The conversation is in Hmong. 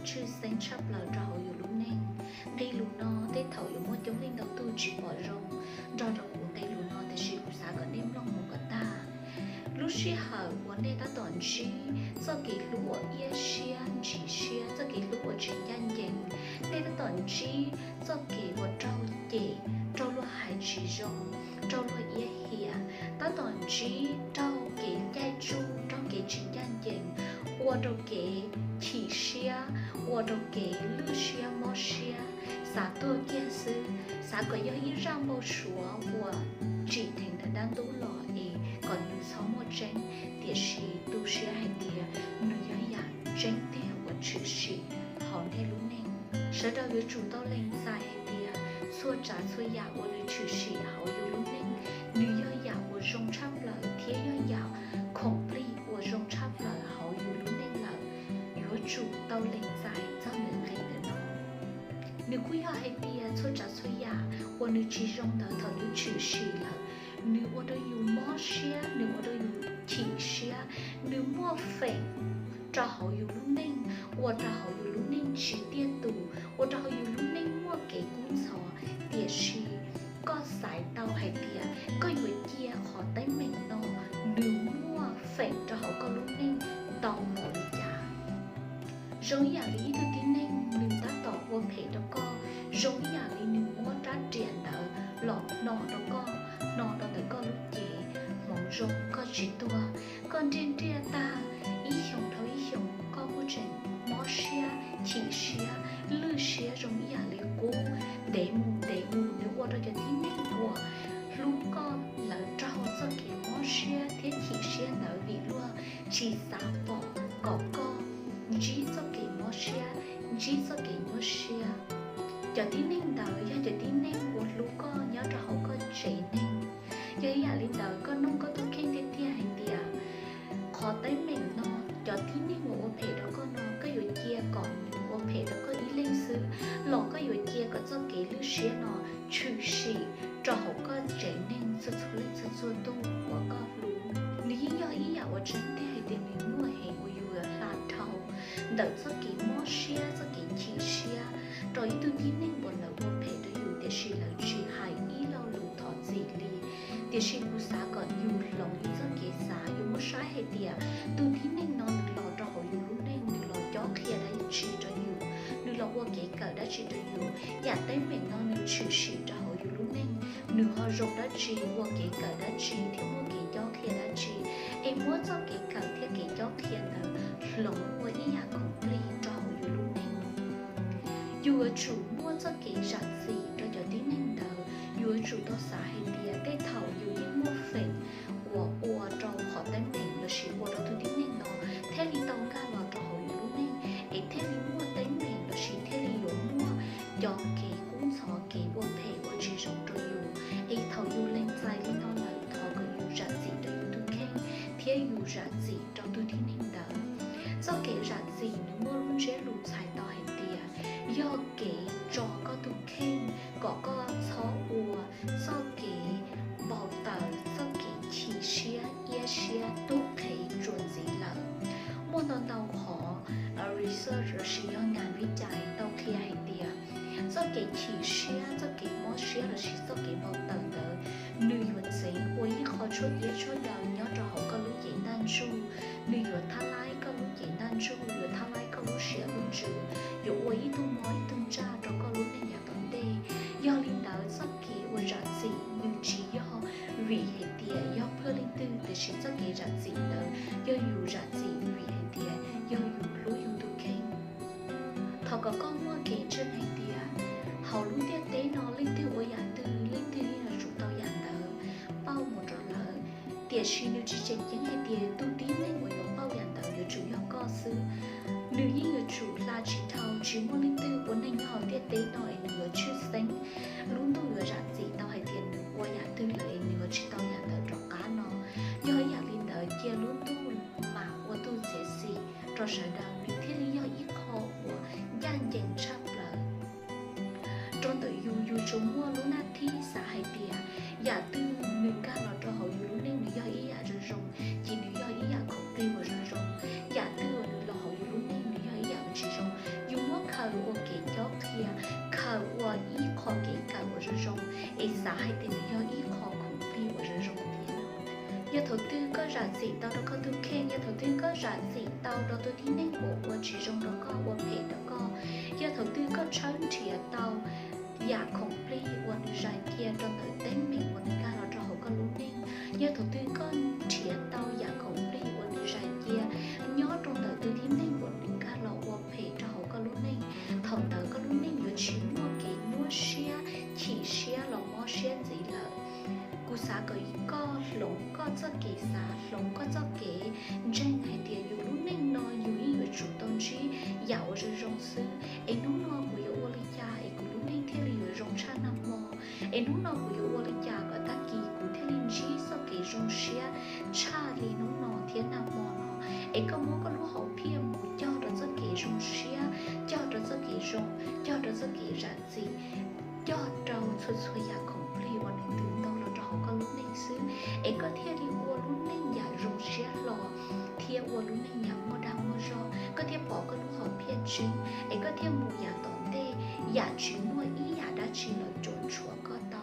tshwj xeeb tshaj plaws rau hauv yus lub neej. Nqe lus no tej thaum yuav muaj coob leej ntau tug tsis pom zoo nrog rau kuv nqe lus no, tiam sis kuv xav kom nej mloog mus kom tag. Lub sij hawm uas nej tab tom ntsib txoj kev hlub uas iab siab ntsis siab, txoj kev hlub uas tsis ncaj ncees, nej tab tom ntsib txoj kev uas raug cem, raug luag hais tsis zoo, raug luag iab hiam, tab tom ntsib raug kev caij tsuj, raug kev tsis ncaj ncees, ua rau kev chim siab, ua rau kev lwj siab mob siab, xav tuag kiag xwb, xav kom yog ib zaj npau suav uas tsim dheev ntawm dab ntub los es kom nws txhob muaj tseeb, tiam sis tu siab hais tias nws yog yam tseeb tiag uas tshwm sim hauv nej lub neej. Sawv daws yuav tsum tau lees txais hais tias txhua tsav txhua yam uas nws tshwm sim hauv yus lub neej, nws yog yam uas zoo tshaj plaws thiab yog yam khoom plig uas zoo tshaj plaws hauv yus lub neej lawm. Yuav tsum tau lees txais txog nws nqe ntawm no. Nws kuj yog hais tias txhua tsav txhua yam uas nws tsis zoo ntawd thaum nws tshwm sim lawm, nws ua rau yus mob siab, nws ua rau yus chim siab, nws muaj feem rau hauv yus lub neej, ua rau hauv yus lub neej tsis tiaj tus, ua rau hauv yus lub neej muaj kev kub ntxhov. Tiam sis koj xaiv tau hais tias koj yuav cia qhov teeb meem no nws muaj feem rau hauv koj lub neej tau npaum li cas. Zoo ib yam li ib tug tib neeg nws tab tom ua phem rau koj, zoo ib yam li nws muab rab riam ntawd los hno rau koj, hno rau ntawm koj lub cev, hmoov zoo koj tsis tuag, koj nriaj nriaj tag, ib xyoos dhau ib xyoos koj kuj tseem mob siab, chim siab, lwj siab zoo ib yam li qub. Ntev mus ntev mus nws ua rau cov tib neeg uas hlub koj lawv raug txoj kev mob siab thiab chim siab ntawd vim luag tsis xav pom kom koj ntsib txoj kev mob siab, ntsib txoj kev nyuaj siab. Cov tib neeg ntawd yog cov tib neeg uas hlub koj nyob rau hauv koj tsev neeg. Yog ib yam li ntawd koj nug koj tus kheej tiag tiag hais tias qhov teeb meem no, cov tib neeg uas ua phem rau koj no, koj yuav cia kom nws ua phem rau koj ib leeg xwb, los koj yuav cia kom txoj kev lwj siab no tshwm sim rau hauv koj tsev neeg txhua txhua leej txhua txhua tug uas koj hlub. Nws yeej yog ib yam uas tseeb tiag hais tias nws nyuaj heev uas yus yuav hla dhau ntawm txoj kev mob siab, txoj kev chim siab rau ib tug tib neeg uas lawv ua phem rau yus tiam sis lawv tsis hais ib lo lus thov txim li. Tiam sis kuv xav kom yus hloov yus txoj kev xav, yus muab saib hais tias tus tib neeg no nws los rau hauv yus lub neej, nws los cob qhia dab tsi rau yus, nws los ua kev kawm dab tsi rau yus, yam teeb meem no nws tshwm sim rau hauv yus lub neej, nws ho zoo dab tsi, ua kev kawm dab tsi thiab muaj kev cob qhia dab tsi, es muab txoj kev kawm thiab kev cob qhia ntawd hloov ua ib yam khoom plig rau hauv yus lub neej. Yus yuav tsum muaj txoj kev zam txim rau cov tib neeg ntawd. Yus yuav tsum tau xav hais tias tej thaum yus yeej muaj feem uas ua rau qhov teeb meem lossis ua rau tus tib neeg no thiaj li tau nkag los rau hauv yus lub neej, es thiaj li muaj teeb meem lossis thiaj li yuav muaj cov kev kub ntxhov, kev ua phem ua tsis zoo rau yus. Es thaum yus lees txais li no lawm, thov kom yus zam txim rau yus tus kheej thiab yus zam txim rau tus tib neeg ntawd. Txoj kev zam txim nws muaj lub ntsiab lus txhais tau hais tias yog kev tso koj tus kheej kom koj txhob ua txoj kev npau taws, txoj kev chim siab, iab siab, tub qhe tsuas ntxiv lawm. Muaj ntau ntau qhov research lossis yog ngam vib cai tau qhia hais tias txoj kev chim siab, txoj kev mob siab lossis txoj kev npau taws ntawd, nws yuav ntxeev ua ib qho tshuaj iab tshuaj daw nyob rau hauv koj lub cev ntaj ntsug. Nws yuav thab laib koj lub cev ntaj ntsug, yuav thab laib koj lub siab lub ntsws, yuav ua ib tug mob ib tug ntsaj rau koj lub neej yav tom ntej. Yog li ntawd txoj kev uas zam txim nws tsis yog vim hais tias yog pheej leej twg, tiam sis txoj kev zam txim ntawd yog yus zam txim vim hais tias yog yus hlub yus tus kheej. Thov kom koj muaj kev ntseeg hais tias hauv lub ntiaj teb no leej twg ua yam twg leej twg yeej yuav tsum tau yam ntawd pauj mus rau lawv. Tiam sis nws tsis tseem ceeb hais tias tus tib neeg uas yuav pauj yam ntawd yuav tsum yog koj xwb. Nws yeej yuav tsum hla tsis dhau, tsis muaj leej twg ua neeg nyob hauv ntiaj teb no es nws yuav tshwj xeeb lub ntuj yuav zam txim tau hais tias nws ua yam twg lawm es nws yuav tsis tau yam ntawd rov qab no. Yog ib yam li ntawd cia lub ntuj mam ua tug txiav txim rau sawv daws, nws thiaj li yog ib qho uas ncaj ncees tshaj plaws. Rau ntawm yus, yus tsuas muaj lub naj thib xav hais tias yam twg nws nkag los rau hauv yus lub neej nws yog ib yam zoo zoo, ces nws yog ib yam khoom plig uas zoo zoo. Yam twg uas nws los hauv yus lub neej nws yog ib yam uas tsis zoo. Yus Yog thaum twg koj zam txim tau rau koj tus kheej, yog thaum twg koj zam txim tau rau tus tib neeg uas ua tsis zoo rau koj, ua phem rau koj, yog thaum twg koj tshawb nrhiav tau yam khoom plig uas nws zais cia rau ntawm teeb meem uas nws nkag los rau hauv koj lub neej, yog thaum twg koj nrhiav tau yam khoom plig uas nws zais cia nyob rau ntawm tus tib neeg uas nws nkag los ua phem rau hauv koj lub neej, thaum ntawd koj lub neej yuav tsis muaj kev nyuaj siab, chim siab los mob siab ntxiv lawm. Kuv xav kom koj hloov koj txoj kev xav, hloov koj txoj kev ntseeg hais tias yus lub neej no yus yeej yuav tsum tau ntsib yam uas zoo zoo xwb. Es hnub no kuv yuav ua li cas es kuv lub neej thiaj li yuav zoo tshaj nag hmo? Es hnub no kuv yuav ua li cas kom tag kis kuv thiaj li ntsib txoj kev zoo siab tshaj li hnub no thiab nag hmo no? Es koj muab koj lub hom phiaj mus cog rau txoj kev zoo siab, cog rau txoj kev zoo, cog rau txoj kev zam txim, cog rau txhua txhua yam khoom plig uas nws twb tau los rau hauv koj lub neej xwb, es koj thiaj li ua lub neej yam zoo siab hlo thiab ua lub neej yam muaj dag muaj zog, koj thiaj pom koj lub hom phiaj tseeb, es koj thiaj mus yam tom ntej yam tsis muaj ib yam dab tsi los ruam ntshuav koj tau.